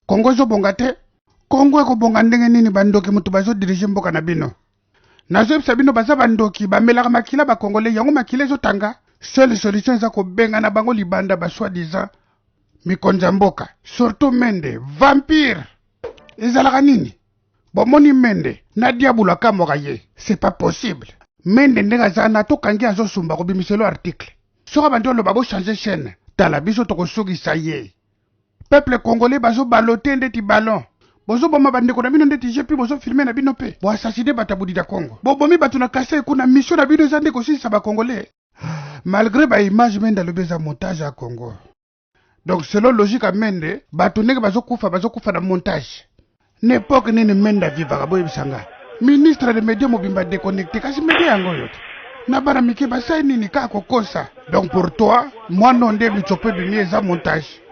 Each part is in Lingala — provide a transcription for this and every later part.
Congo ezobonga te. Congo ekobonga ndenge nini bandoki moto bazodirige mboka na bino? Nazoyebisa bino baza bandoki, bamelaka makila ba congolais, yango makila ezotanga. Seule solution eza kobengana bango libanda ba soi disant mikonzi ya mboka, surtout Mende vampire. Ezalaka nini? Bomoni Mende na diabulu akamwaka ye, c'est pas possible. Mende ndenge aza na tokangi azosumba kobimiselo article. Soki abandi oloba bo changer chaîne, tala biso tokosukisa ye. Peuple congolais bazo balote ndeti ballon. Bozo boma ba ndeko na bino ndeti jeu puis bozo filmer na bino pe. Bo assassiner bato ya Budida Congo. Bobomi bato na Kasai kuna mission na bino eza nde kosilisa ba congolais. Malgre ba image Mende alobi eza montage ya Congo. Donc selon logique ya Mende bato ndenge bazo kufa bazo kufa na montage. Na epoque nini Mende avivaka boyebisa nga. Ministre de media mobimba deconnecte kasi media yango oyo te. Na bana mike basali nini kaka kokosa. Donc pour toi mwana oyo nde mitsopo ebimi eza montage.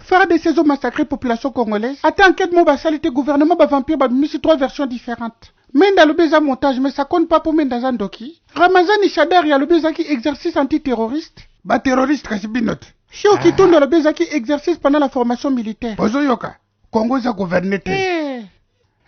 FARDC ezo massacrer population congolaise ata enquête moko basali te gouvernement ba vampire babimisi trois versions différentes Mende alobi eza montage mais ça compte pas po Mende aza ndoki Ramazani Shadary alobi ezalaki exercice anti terroriste Ba terroriste kasi bino te. Shio Kitundu alobi ezalaki exercice pendant la formation militaire. Bozo yoka? Congo eza gouverne te. Eh.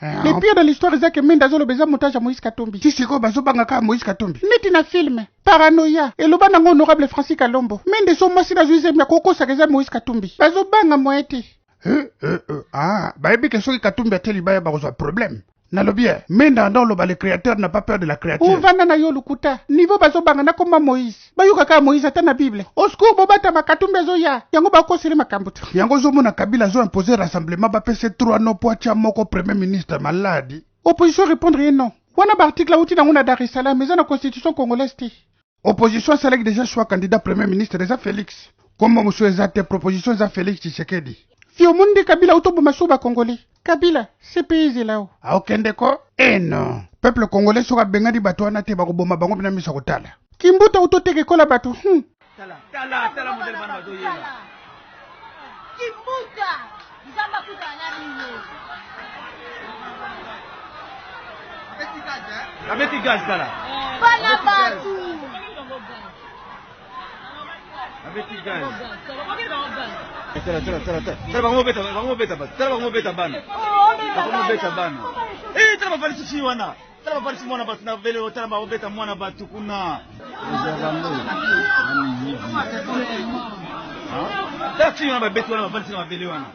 Eh, Le pire de l'histoire eza que Mende azoloba eza montage ya Moïse Katumbi. Ti sikoyo bazobanga kaka Moïse Katumbi. Neti na film. Paranoia. Eloba nango honorable Francis Kalombo. Mende so mwasi nazwi zemi akokosaka eza Moïse Katumbi. Bazobanga moyen te. Eh, eh, eh. Ah, bayebi ke soki Katumbi atie libaya bakozwa problème. Nalobi eh, Mende anda oloba le créateur n'a pas peur de la créature. Ovanda na yo lokuta. Niveau bazobanga na komba Moïse. Bayoka kaka Moïse ata na Bible. Au secours bobatama Katumbi azoya. Yango bakoseli makambo te. Yango ozomona Kabila azo imposer rassemblement bapese 3 non po atia moko premier ministre maladi. Opposition répondre ye non. Wana ba article awuti nango na Dar es Salaam eza na constitution congolaise te. Opposition asalaki dejà choix candidat premier ministre eza Felix. Kombo mosusu eza te proposition eza Felix Tshisekedi. Fi omoni nde Kabila auto boma sous ba congolais. Kabila, CPI zela o. Aokende ko? Eh non. Peuple congolais soki abengani bato wana te bakoboma bango bina miso kotala. Kimbuta auto teka ekola bato. Hum. Tala, tala, tala modèle bana bazoyela. Kimbuta, Nzambe akutana na bino. Abeti gaz tala. Bana bato. Abeti gaz. Tala tala tala tala. Tala bango beta bango beta bato. Tala bango beta bana. Bango beta bana. Eh tala bafalisi fi wana. Tala bafalisi mwana bato na velo tala bango beta mwana bato kuna. Tala fi wana babeti wana bafalisi na mabele wana.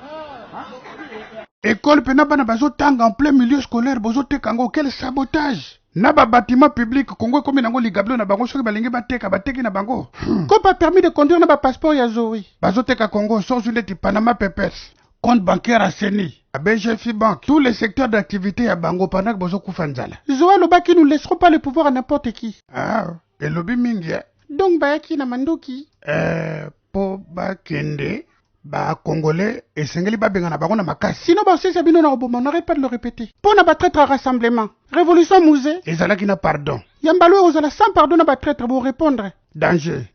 Ecole pena bana bazotanga en plein milieu scolaire bozoteka yango quel sabotage na ba bâtiment public Congo ekomi nango ligablo na bango soki balingi bateka bateki na bango. Kopa permis de conduire na ba passeport ya Zoe. Bazoteka Congo soki ndeti Panama Papers compte bancaire ya CENI ya BGFI Bank tous les secteurs d'activité ya bango pendant que bozokufa nzala. Zoe alobaki nous laisserons pas le pouvoir à n'importe qui. Ah, elobi mingi eh. Donc bayaki na manduki. Eh, po bakende ba congolais esengeli babengana bango na makasi. Sinon baosisa bino na koboma, on n'arrête pas de le répéter. Mpo na ba traître ya rassemblement, révolution musée ezalaki na pardon. Ya mbala oyo ekozala sans pardon na ba traître, bo répondre. Danger.